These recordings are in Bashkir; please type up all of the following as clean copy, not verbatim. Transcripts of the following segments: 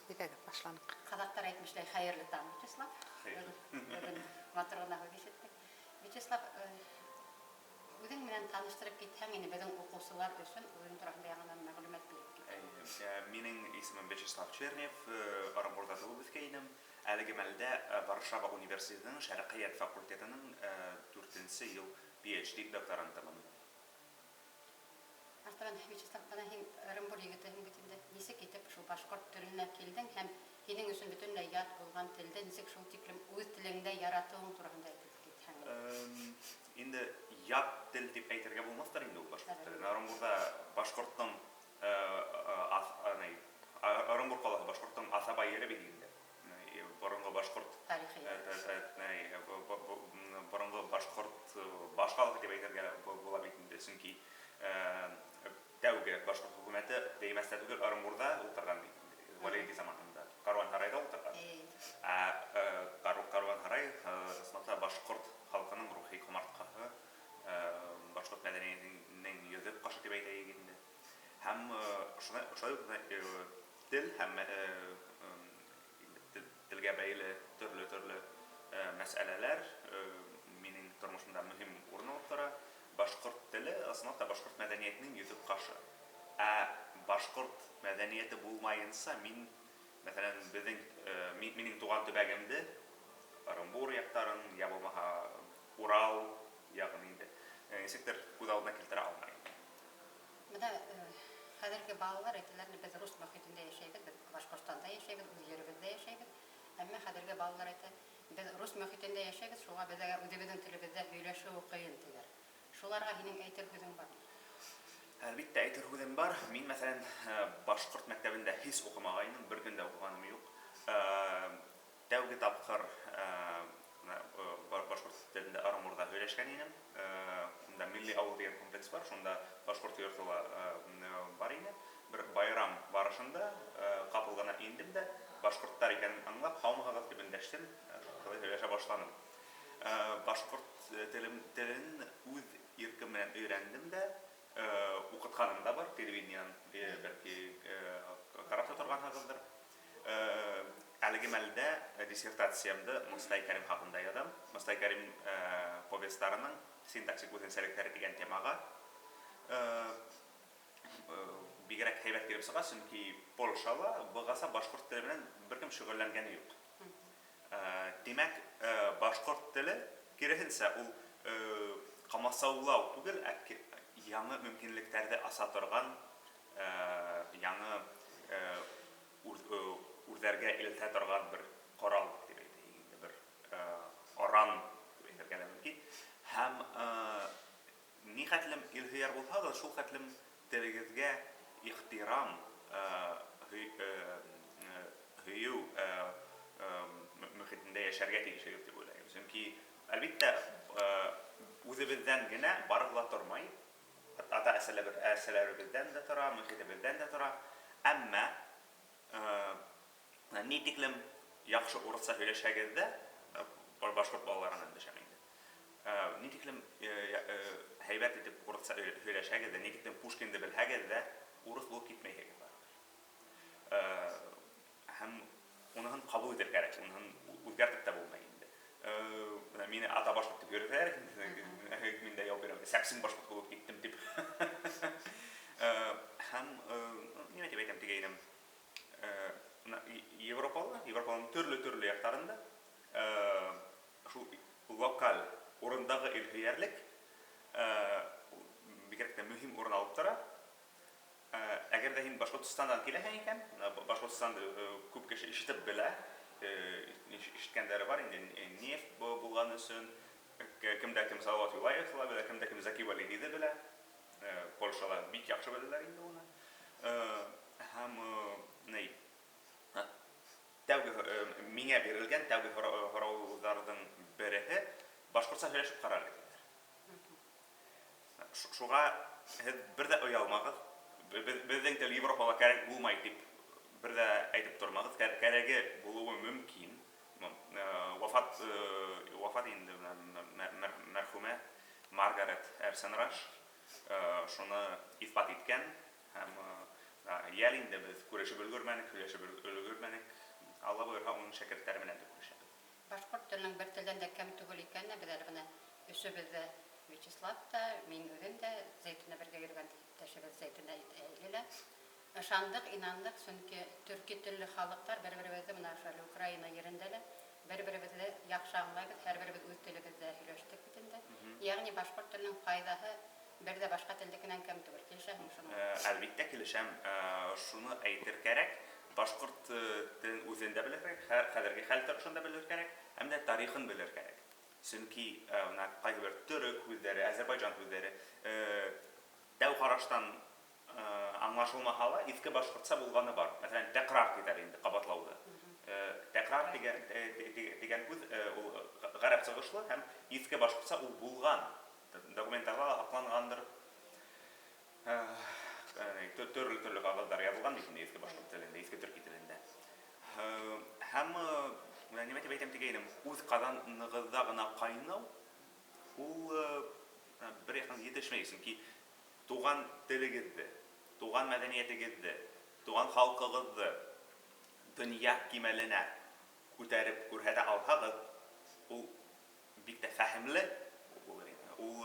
Әйҙәгеҙ, башланыҡ. Ҡаҙаҡтар әйтмешләй, хәйерле таң, Вячеслав. Бөгөн матур ғына һүҙ ишеттек. Вячеслав, үҙең менән таныштырып китһәң ине, беҙҙең уҡыусылар өсөн үҙең тураһында яңынан мәғлүмәт биреп кит. Минең исемем Вячеслав Чернев, Ырымбурҙа тыуып үҫкәйнем. Әлеге мәлдә Варшава университетының шәрҡиәт факультетының дүртенсе йыл PhD докторантымын. Артабан, Вячеслав, бына һин Ырымбур егетеһең бит инде. Нисек итеп шул башҡорт теленә килдең һәм һинең өсөн бөтөнләй ят булған телде нисек шул тиклем үҙ телеңдә яратыуың тураһында әйтеп китһәң? Инде ят тел дип әйтергә булмаҫтыр инде ул башҡорт телен. Ырымбурҙа башҡорттоң Ырымбур ҡалаһы башҡорттоң аҫаба ере бит инде. Боронғо башҡорт тарихи боронғо башҡорт баш ҡалаһы тип әйтергә була бит инде, сөнки тәүге башҡорт хөкүмәте Теймәстә түгел, Ырымбурҙа ултырған бит инде, Валерий заманында Каруан-һарайҙа ултырған. Ә Каруан-һарай ысынлап та башҡорт халҡының рухи ҡомартҡыһы, башҡорт мәҙәниәтенең йөҙөк ҡашы тип әйтәйек инде. Һәм шулай уҡ тел һәм телгә бәйле төрлө-төрлө мәсьәләләр минең тормошомда мөһим урын алып тора. Башҡорт теле ысынлап та башҡорт мәҙәниәтенең йөҙөк ҡашы. Ә башҡорт мәҙәниәте булмайынса мин, мәҫәлән, беҙҙең минең туған төбәгемде, Ырымбур яҡтарын, йә булмаһа Урал яғын инде нисектер күҙ алдына килтерә алмайым. Бына хәҙерге балалар әйтәләр, беҙ рус мөхитендә йәшәйбеҙ, беҙ Башҡортостанда йәшәйбеҙ, үҙ еребеҙҙә йәшәйбеҙ. Әммә хәҙерге балалар әйтә, беҙ рус мөхитендә йәшәйбеҙ, шуға беҙгә үҙебеҙҙең телебеҙҙә һөйләшеү ҡыйын, тиҙәр. Шуларға һинең әйтер һүҙең бармы? Әлбиттә, әйтер һүҙем бар. Мин, мәҫәлән, башҡорт мәктәбендә һис уҡымағайным, бер көн дә уҡығаным юҡ. Тәүге тапҡыр башҡорт телендә Ырымбурҙа һөйләшкән инем. Унда Милли ауыл тигән комплекс бар, шунда башҡорт йорто ла бар ине. Бер байрам барышында ҡапыл ғына индем дә, башҡорттар икәнен аңлап, һаумыһығыҙ тип эндәштем, шулай һөйләшә башланым. Башҡорт телен үҙ иркем менән өйрәндем дә, уҡытҡаным да бар, телевидениенан бәлки ҡарап та торғанһығыҙҙыр. Әлеге мәлдә диссертациямды Мостай Кәрим хаҡында яҙам. Мостай Кәрим повестарының синтаксик үҙенсәлектәре тигән темаға. Бигерәк һәйбәт килеп сыға, сөнки Польшала бығаса башҡорт теле менән бер кем шөғөлләнгәне юҡ. Тимәк, башҡорт теле киреһенсә ул ҡамасаулау түгел, ә яңы мөмкинлектәрҙе аса торған, яңы үрҙәргә илтә торған бер ҡорал тип әйтәйек инде, бер оран тип әйтергә лә мөмкин. Һәм ни хәтлем илһөйәр булһағыҙ, шул хәтлем телегеҙгә ихтирам, һөйөү мөхитендә йәшәргә тейешегеҙ тип уйлайым. Сөнки, әлбиттә, үҙебеҙҙән генә барыһы ла тормай. Ата-әсәләребеҙҙән дә тора, мөхитебеҙҙән дә тора. Әммә ни тиклем яҡшы урыҫса һөйләшһәгеҙ ҙә, башҡорт балаларына эндәшәм инде. Ни тиклем һәйбәт итеп урыҫса һөйләшһәгеҙ ҙә, ни тиклем Пушкинды белһәгеҙ ҙә, урыҫ булып китмәйһегеҙ барыбер. Һәм уныһын ҡабул итергә кәрәк, уныһын үҙгәртеп тә булмай инде. Бына мине ата башҡорт тип йөрөтәләр, мин дә яуап бирәм, сәпсең башҡорт булып киттем тип. Һәм нимә тип әйтәм тигәйнем, Европала, Европаның төрлө-төрлө яҡтарында шул локаль урындағы илһөйәрлек бигерәк тә мөһим урын алып тора. Әгәр ҙә һин Башҡортостандан киләһең икән, Башҡортостанды күп кеше ишетеп белә, ишеткәндәре бар инде, нефть булған өсөн, кем дә кем Салават Юлаевты ла белә, кем дә кем Зәки Вәлидиҙе белә, Польшала бик яҡшы беләләр инде уны. Һәм ни, тәүге миңә бирелгән тәүге һорауҙарҙың береһе: башҡортса һөйләшеп ҡара әле, тиҙәр. Шуға һеҙ бер ҙә оялмағыҙ. Беҙҙең тел Европала кәрәк булмай тип бер ҙә әйтеп тормағыҙ. Кәрәге булыуы мөмкин. Вафат вафат инде мәрхүмә Маргарет Эрсенраш шуны иҫбат иткән. Һәм йәл инде, беҙ күрешеп өлгөрмәнек, һөйләшеп өлгөрмәнек. Алла бойорһа, уның шәкерттәре менән дә күрешәбеҙ. Башҡорт теленең бер телдән дә кәм түгел икәненә беҙ әле бына өсөбөҙ ҙә, Вячеслав та, мин үҙем дә, Зәйтүнә бергә йөрөгән иптәшебеҙ Зәйтүнә Әйле лә ышандыҡ, инандыҡ, сөнки төрки телле халыҡтар бер-беребеҙҙе бына ошо әле Украина ерендә лә бер-беребеҙҙе яҡшы аңлайбыҙ, һәр беребеҙ үҙ телебеҙҙә һөйләштек бит инде. Йәғни башҡорт теленең файҙаһы бер ҙә башҡа телдекенән кәм түгел. Килешәһеңме шуның менән? Әлбиттә, килешәм. Шуны әйтер кәрәк, башҡорт телен үзен дә белер кәрәк, хәҙерге хәл торышын да белер кәрәк, һәм дә тарихын белер кәрәк. Сөнки менә ҡайһы бер төрөк һүҙҙәре, азербайджан һүҙҙәре тәү ҡараштан аңлашылмаһа ла, иҫке башҡортса булғаны бар. Мәҫәлән, тәҡрар тиҙәр инде ҡабатлауҙы. Тәҡрар тигән һүҙ ул ғәрәп сығышлы һәм иҫке башҡортса ул булған. Документтарҙа ла һаҡланғандыр. Төрлө-төрлө ҡағыҙҙар яҙылған бит инде иҫке башҡорт телендә, иҫке төрки телендә. Һәм нимә тип әйтәм тигәйнем, үҙ ҡаҙанығыҙҙа ғына ҡайнау ул бер яҡтан етешмәй, сөнки туған телегеҙҙе, туған мәҙәниәтегеҙҙе, туған халҡығыҙҙы донъя кимәленә күтәреп күрһәтә алһағыҙ, ул бик тә фәһемле булыр ине. Ул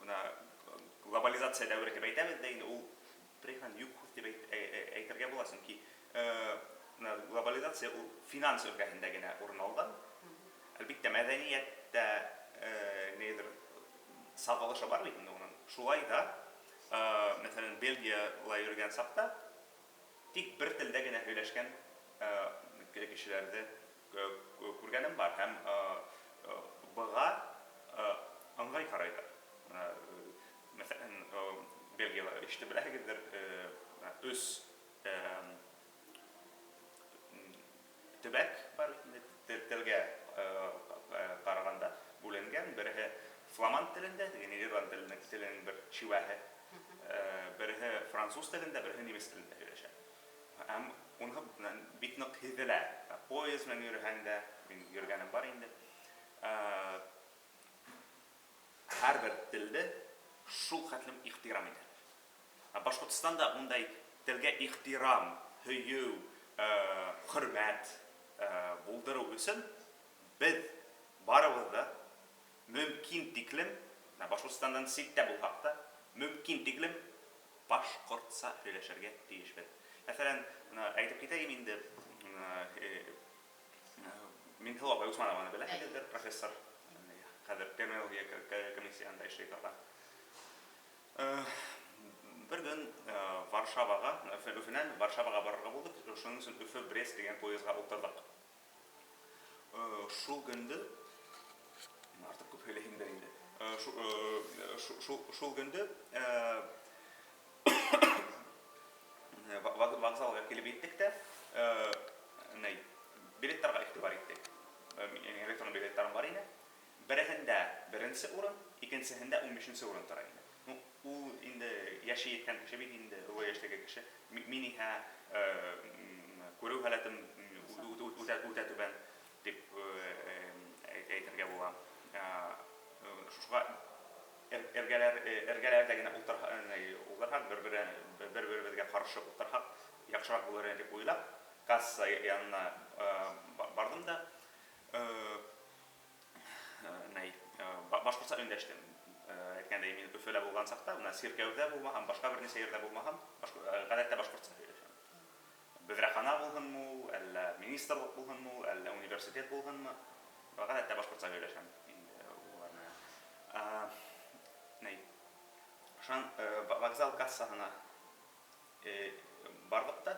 бына глобализация дәүере тип әйтәбеҙ ҙә инде, ул бер яҡтан юҡ һүҙ тип әйтергә була, сөнки бына глобализация ул финанс өлкәһендә генә урын алған. Әлбиттә, мәҙәниәттә ниҙер сағылышы бар бит инде уның. Шулай ҙа, мәҫәлән, Бельгияла йөрөгән саҡта тик бер телдә генә һөйләшкән кешеләрҙе күргәнем бар һәм быға ыңғай ҡарайҙар. Мәҫәлән, Бельгияла ишетеп беләһегеҙҙер, өс төбәк бар бит инде, телгә ҡарағанда бүленгән. Береһе фламанд телендә, теге нидерланд теленең бер шивәһе. Береһе француз телендә, береһе немец телендә һөйләшә. Һәм уныһы бик ныҡ һиҙелә. Поезд менән йөрөһәң дә, мин йөрөгәнем бар инде. Һәр бер телде шул хәтлем ихтирам итәләр. Ә Башҡортостанда ундай телгә ихтирам, һөйөү, хөрмәт булдырыу өсөн беҙ барыбыҙ ҙа мөмкин тиклем, Башҡортостандан ситтә булһаҡ та, мөмкин тиклем башҡортса һөйләшергә тейешбеҙ. Мәҫәлән, бына әйтеп китәйем инде, Минһылыу апай Усманованы беләһегеҙҙер, профессор, хәҙер терминология комиссияһында эшләй торған. Бер көн Варшаваға, Өфөнән Варшаваға барырға булдыҡ, шуның өсөн Өфө-Брест тигән поездға ултырҙыҡ. Шул көндө, артыҡ күп һөйләйһеңдер инде. Шул көндө вокзалға килеп еттек тә, билеттарға иғтибар иттек. Электрон билеттарым бар ине. Береһендә беренсе урын, икенсеһендә 15-нсе урын тора ине. Ну, ул инде йәше еткән кеше бит инде, оло йәштәге кеше. Мин иһә күреү һәләтем үтә үтә түбән дип әйтергә була. Шуға эргәләрҙә генә ултырһаҡ, бер-беребеҙгә ҡаршы ултырһаҡ, яҡшыраҡ булыр ине тип уйлап, касса янына барҙым да, башҡортса өндәштем. Әйткәндәй, мин Өфөлә булған саҡта, бына сиркәүҙә булмаһам, башҡа бер нисә ерҙә булмаһам, ғәҙәттә башҡортса һөйләшәм. Бөҙрәхана булһынмы ул, әллә министрлыҡ булһынмы ул, әллә университет булһынмы, ғәҙәттә башҡортса һөйләшәм инде улар менән. Шунан вокзал кассаһына барҙыҡ та,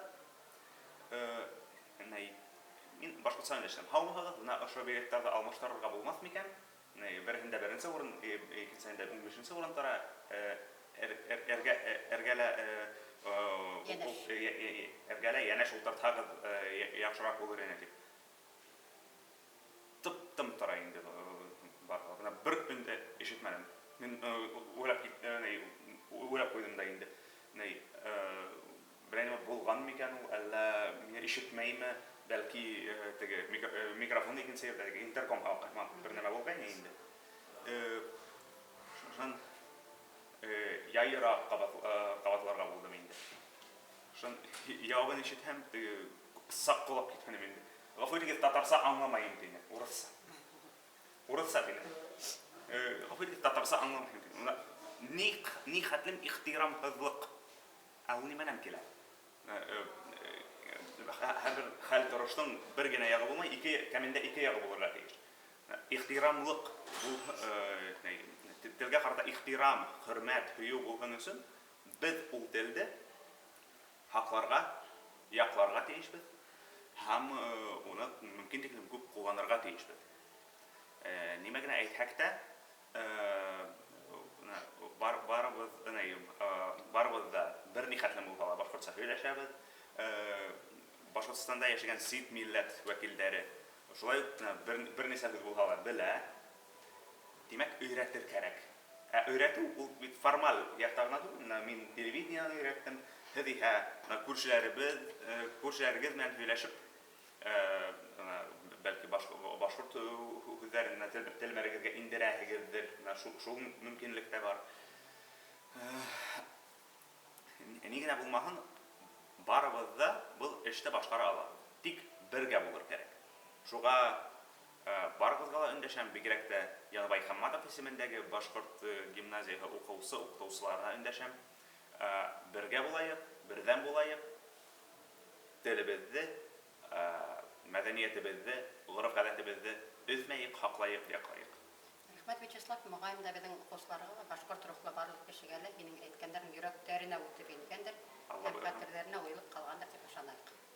мин башҡортса өндәштем. Һаумыһығыҙ, бына ошо билеттарҙы алмаштырырға булмаҫ микән? Береһендә беренсе урын, икенсеһендә 15-нсе урын тора. Эргәлә эргәлә йәнәш ултыртһағыҙ, яҡшыраҡ булыр ине тип. Тып-тым тора инде бар. Бына бер көн дә ишетмәнем. Мин уйлап ҡуйҙым да инде. Берәй нәмә булған микән ул, әллә мине ишетмәйме? Бәлки теге микрофон икенсе ерҙә, теге интерком бер нәмә булғайны инде. Шунан яйыраҡ ҡабатларға булдым инде. Шунан яуабын ишетһәм, теге Саҡ ҡолап киткәнем инде. Ғәфү итегеҙ, татарса аңламайым, тине. Урыҫса. Урыҫса тине. Ғәфү итегеҙ, татарса аңламайым, тине. Мына ни, ни хәтлем ихтирамһыҙлыҡ. Ә ул нимәнән килә? Һәрбер хәл тороштоң бер генә яғы булмай, ике, кәмендә ике яғы булырға тейеш. Ихтирамлыҡ бул, телгә ҡарата ихтирам, хөрмәт, һөйөү булһын өсөн беҙ ул телде һаҡларға, яҡларға тейешбеҙ һәм уны мөмкин тиклем күп ҡулланырға тейешбеҙ. Нимә генә әйтһәк тә, бар, барыбыҙ, барыбыҙ ҙа бер ни хәтлем булһа ла башҡортса һөйләшәбеҙ. Башҡортостанда йәшәгән сит милләт вәкилдәре шулай уҡ бер нисә һүҙ булһа ла белә. Тимәк, өйрәтер кәрәк. Ә өйрәтеү ул бит формаль яҡта ғына түгел. Менә мин телевидениены өйрәттем, һеҙ иһә күршеләребеҙ, күршеләрегеҙ менән һөйләшеп, бәлки башҡорт һүҙҙәрен телмәрегеҙгә индерәһегеҙҙер. Менә шул мөмкинлек тә бар. Ни генә булмаһын, барыбыҙ ҙа был эште башҡара алабыҙ. Тик бергә булыр кәрәк. Шуға барығыҙға ла өндәшәм, бигерәк тә Яныбай Хамматов исемендәге башҡорт гимназияһы уҡыусы, уҡытыусыларына өндәшәм. Бергә булайыҡ, берҙәм булайыҡ, телебеҙҙе, мәҙәниәтебеҙҙе, ғөрөф-ғәҙәтебеҙҙе өҙмәйек, һаҡлайыҡ, яҡлайыҡ. Рәхмәт, Вячеслав. Моғайын да беҙҙең уҡыусыларға ла, башҡорт рухлы барлыҡ кешегә лә һинең әйткәндәрең йөрәктәренә үтеп ингәндер Алла һәм бойорһон. Хәтерҙәренә уйылып ҡалғандыр тип ышанайыҡ.